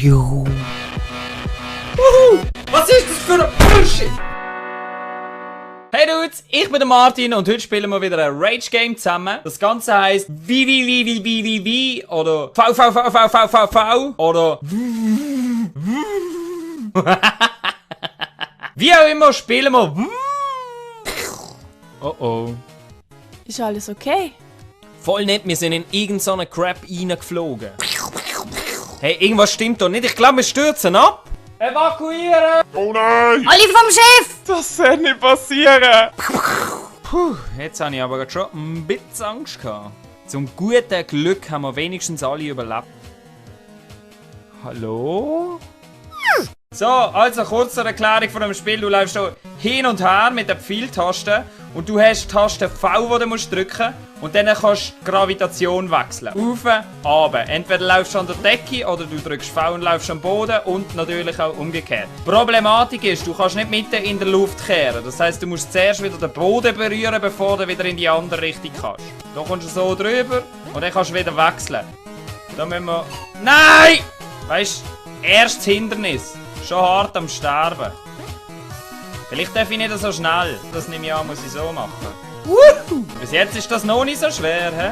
Was ist das für ein Bullshit? Hey Dudes, ich bin der Martin und heute spielen wir wieder ein Rage Game zusammen. Das Ganze heisst wie oder v oder wie auch immer spielen wir. Oh oh. Ist alles okay? Voll nett, wir sind in irgendeine Crap reingeflogen. Hey, irgendwas stimmt doch nicht. Ich glaube, wir stürzen ab. Evakuieren! Oh nein! Alle vom Schiff! Das soll nicht passieren! Puh, jetzt habe ich aber gerade schon ein bisschen Angst gehabt. Zum guten Glück haben wir wenigstens alle überlebt. Hallo? So, also kurz zur Erklärung von dem Spiel. Du läufst hier hin und her mit der Pfeiltaste und du hast die Taste V, die du musst drücken und dann kannst du die Gravitation wechseln. Auf, runter. Entweder läufst du an der Decke oder du drückst V und läufst am Boden und natürlich auch umgekehrt. Die Problematik ist, du kannst nicht mitten in der Luft kehren. Das heisst, du musst zuerst wieder den Boden berühren, bevor du wieder in die andere Richtung kannst. Da kommst du so drüber und dann kannst du wieder wechseln. Da müssen wir... Nein! Weißt du, erstes Hindernis. Schon hart am Sterben. Vielleicht darf ich nicht so schnell. Das nehme ich an, muss ich so machen. Bis jetzt ist das noch nicht so schwer, hä?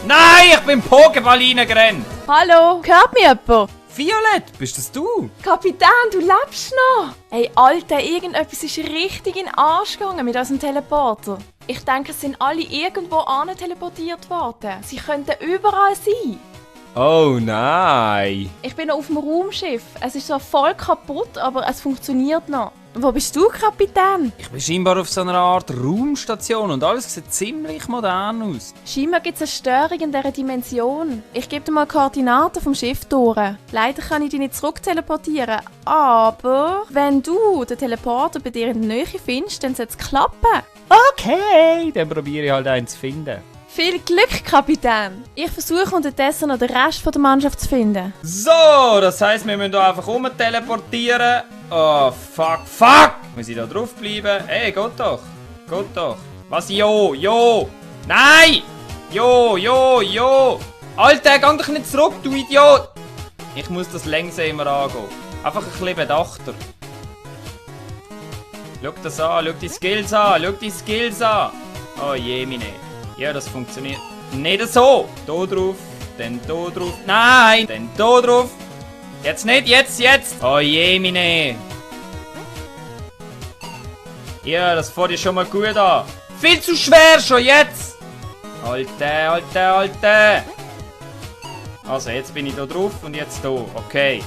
Nein, ich bin Pokéball reingerannt. Hallo, hört mich jemand? Violett, bist das du? Kapitän, du lebst noch! Ey, Alter, irgendetwas ist richtig in den Arsch gegangen mit unserem Teleporter. Ich denke, es sind alle irgendwo an teleportiert worden. Sie könnten überall sein. Oh nein. Ich bin noch auf dem Raumschiff. Es ist zwar voll kaputt, aber es funktioniert noch. Wo bist du, Kapitän? Ich bin scheinbar auf so einer Art Raumstation und alles sieht ziemlich modern aus. Scheinbar gibt es eine Störung in dieser Dimension. Ich gebe dir mal Koordinaten vom Schiff durch. Leider kann ich dich nicht zurück teleportieren, aber wenn du den Teleporter bei dir in der Nähe findest, dann soll es klappen. Okay, dann probiere ich halt einen zu finden. Viel Glück, Kapitän! Ich versuche unterdessen noch den Rest der Mannschaft zu finden. So, das heisst, wir müssen hier einfach teleportieren. Oh, fuck! Muss ich da drauf bleiben? Ey, geht doch! Geht doch! Was? Jo! Nein! Jo! Alter, geh doch nicht zurück, du Idiot! Ich muss das langsamer angehen. Einfach ein bisschen bedachter. Schau das an, schau die Skills an! Oh je, meine. Ja, das funktioniert nicht so. Da drauf, dann da drauf. Nein, dann da drauf. Jetzt nicht, jetzt. Oh je, meine. Ja, das fängt ja schon mal gut an. Viel zu schwer schon jetzt. Alter. Also, jetzt bin ich da drauf und jetzt da. Okay.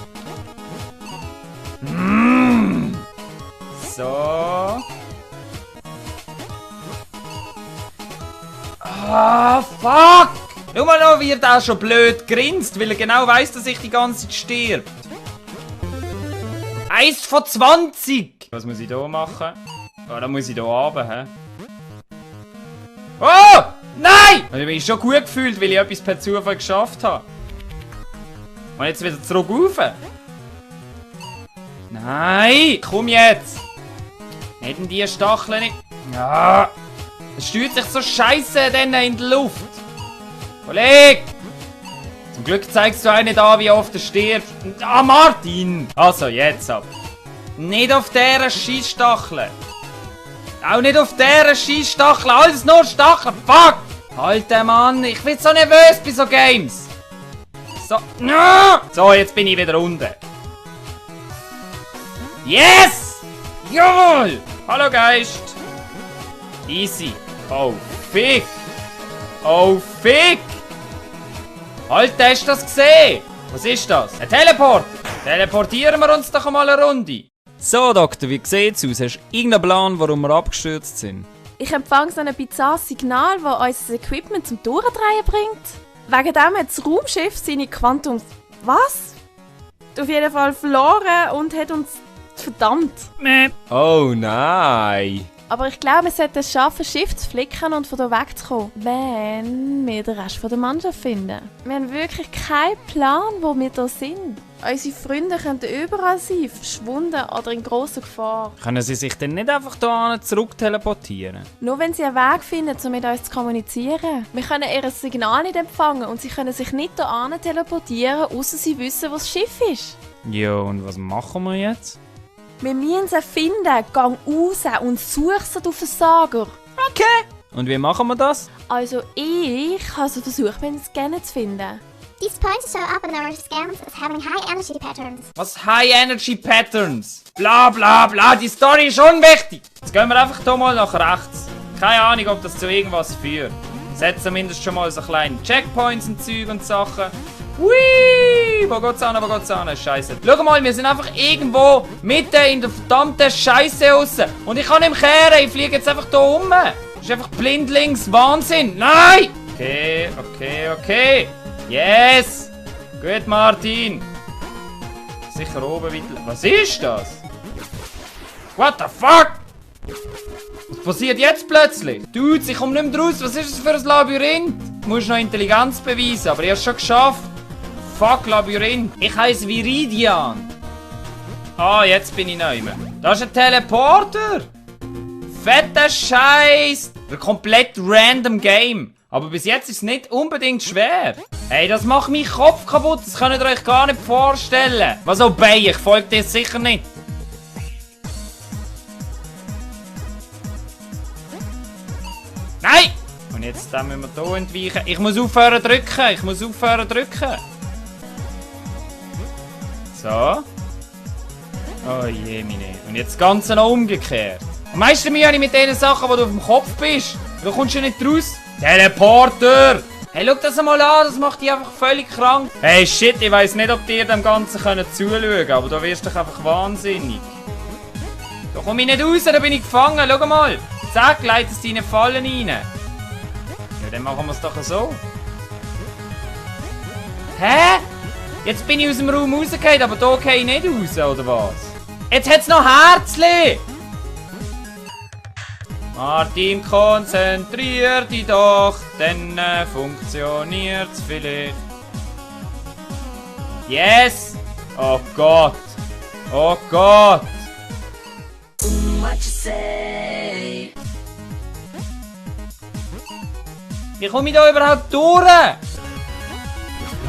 So. Ah, fuck! Schau mal noch, wie er da schon blöd grinst, weil er genau weiss, dass ich die ganze Zeit stirb. 1 von 20! Was muss ich da machen? Oh, da muss ich da runter, hä? Oh! Nein! Ich bin schon gut gefühlt, weil ich etwas per Zufall geschafft habe. Und jetzt wieder zurück rauf. Nein! Komm jetzt! Nicht in die Stacheln nicht. Ja! Es steuert sich so scheiße denn in der Luft. Kollege! Zum Glück zeigst du auch nicht an, wie oft er stirbt. Ah, Martin! Also, jetzt ab. Nicht auf dieser Scheissstachel. Auch nicht auf dieser Scheissstachel. Alles nur Stacheln. Fuck! Alter Mann, ich bin so nervös bei so Games. So. So, jetzt bin ich wieder unten. Yes! Jawohl! Hallo Geist! Easy. Oh, fick! Alter, hast du das gesehen? Was ist das? Ein Teleporter? Teleportieren wir uns doch mal eine Runde. So, Doktor, wie sieht's aus? Hast du irgendeinen Plan, warum wir abgestürzt sind? Ich empfange so ein bizarres Signal, das unser Equipment zum Durchdrehen bringt. Wegen dem hat das Raumschiff seine Quantum... Was? Auf jeden Fall verloren und hat uns... Verdammt. Oh nein. Aber ich glaube, wir sollten es schaffen, das Schiff zu flicken und von hier wegzukommen, wenn wir den Rest der Mannschaft finden. Wir haben wirklich keinen Plan, wo wir hier sind. Unsere Freunde könnten überall sein, verschwunden oder in grosser Gefahr. Können sie sich denn nicht einfach hier zurück teleportieren? Nur wenn sie einen Weg finden, um mit uns zu kommunizieren. Wir können ihr Signal nicht empfangen und sie können sich nicht hierher teleportieren, außer sie wissen, wo das Schiff ist. Ja, und was machen wir jetzt? Wir müssen sie finden, gang raus und such sie auf den Sager. Okay. Und wie machen wir das? Also ich habe so versucht, meine Scanner zu finden. These points show up in our scans as having high energy patterns. Was High Energy Patterns? Bla bla bla, die Story ist unwichtig. Jetzt gehen wir einfach hier mal nach rechts. Keine Ahnung, ob das zu irgendwas führt. Setzt zumindest schon mal so kleine Checkpoints und Zeug und Sachen. Hui! Wo geht's an? Wo geht's an? Scheiße. Schau mal, wir sind einfach irgendwo mitten in der verdammten Scheiße raus. Und ich kann nicht mehr kehren, ich fliege jetzt einfach hier rum. Das ist einfach blindlings Wahnsinn. Nein! Okay, okay, okay. Yes! Gut, Martin. Sicher oben wieder. Was ist das? What the fuck? Was passiert jetzt plötzlich? Dude, ich komme nicht mehr raus. Was ist das für ein Labyrinth? Du musst noch Intelligenz beweisen, aber ich habe es schon geschafft. Fuck, Labyrinth. Ich heiße Viridian. Ah, jetzt bin ich neu. Da ist ein Teleporter. Fetter Scheiß. Ein komplett random Game. Aber bis jetzt ist es nicht unbedingt schwer. Hey, das macht meinen Kopf kaputt. Das könnt ihr euch gar nicht vorstellen. Was auch bei, ich folge dir sicher nicht. Nein! Und jetzt müssen wir hier entweichen. Ich muss aufhören drücken. Ich muss aufhören drücken. So. Oh je, meine. Und jetzt das Ganze noch umgekehrt. Am meisten Mühe habe ich mit den Sachen, wo du auf dem Kopf bist. Da kommst du nicht raus. Teleporter! Hey, schau das mal an, das macht dich einfach völlig krank. Hey, shit, ich weiss nicht, ob dir dem Ganzen zuschauen können, aber da wirst du doch einfach wahnsinnig. Da komme ich nicht raus, da bin ich gefangen, schau mal. Zack, leitest deine Fallen rein. Ja, dann machen wir es doch so. Hä? Jetzt bin ich aus dem Raum rausgefallen, aber da gehe ich nicht raus, oder was? Jetzt hat es noch Herzli! Martin, konzentrier dich doch, dann funktioniert's vielleicht. Yes! Oh Gott! Oh Gott! Wie komme ich da überhaupt durch?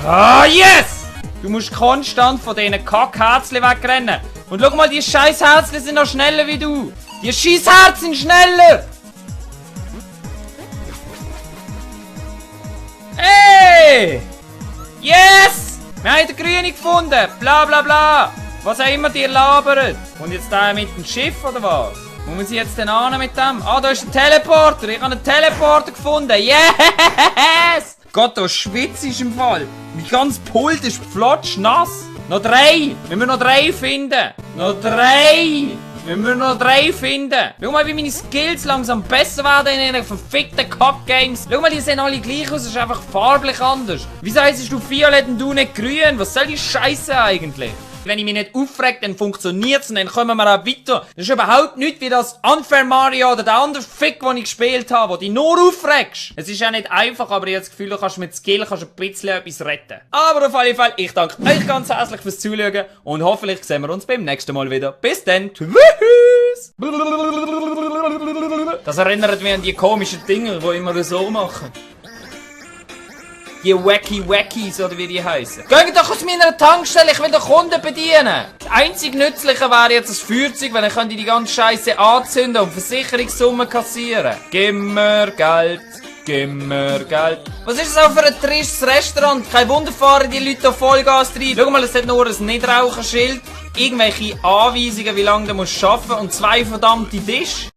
Ah, yes! Du musst konstant von diesen Kackherzchen wegrennen. Und schau mal, die scheiß Herzchen sind noch schneller wie du. Die Schießherzen sind schneller! Hey! Yes! Wir haben den Grünen gefunden! Bla bla bla! Was auch immer dir labert! Und jetzt da mit dem Schiff oder was? Wo muss ich jetzt denn an mit dem? Ah, da ist ein Teleporter! Ich habe einen Teleporter gefunden! Yes! Gott, da schwitzt ist im Fall! Mein ganzes Pult ist flotschnass! Noch 3! Wir müssen noch 3 finden! Noch 3! Wir müssen noch 3 finden. Schau mal, wie meine Skills langsam besser werden in den verfickten Kack-Games. Schau mal, die sehen alle gleich aus, es ist einfach farblich anders. Wieso heisst du violett und du nicht grün? Was soll die Scheiße eigentlich? Wenn ich mich nicht aufrege, dann funktioniert's und dann kommen wir auch weiter. Das ist überhaupt nicht wie das Unfair Mario oder der andere Fick, den ich gespielt habe, wo dich nur aufregst. Es ist ja nicht einfach, aber ich habe das Gefühl, du kannst mit Skill ein bisschen etwas retten. Aber auf jeden Fall, ich danke euch ganz herzlich fürs Zuschauen und hoffentlich sehen wir uns beim nächsten Mal wieder. Bis dann. Tschüss. Das erinnert mich an die komischen Dinge, die immer so machen. Die Wacky-Wackies, oder wie die heißen. Geht doch aus meiner Tankstelle, ich will den Kunden bedienen. Das einzig Nützliche wäre jetzt das Feuerzeug, weil dann die ganze Scheiße anzünden und Versicherungssummen kassieren. Gib mir Geld, gib mir Geld. Was ist das auch für ein tristes Restaurant? Kein Wunder fahren die Leute da Vollgas rein. Schau mal, es hat nur ein Nichtraucherschild, irgendwelche Anweisungen, wie lange du arbeiten musst und 2 verdammte Tische.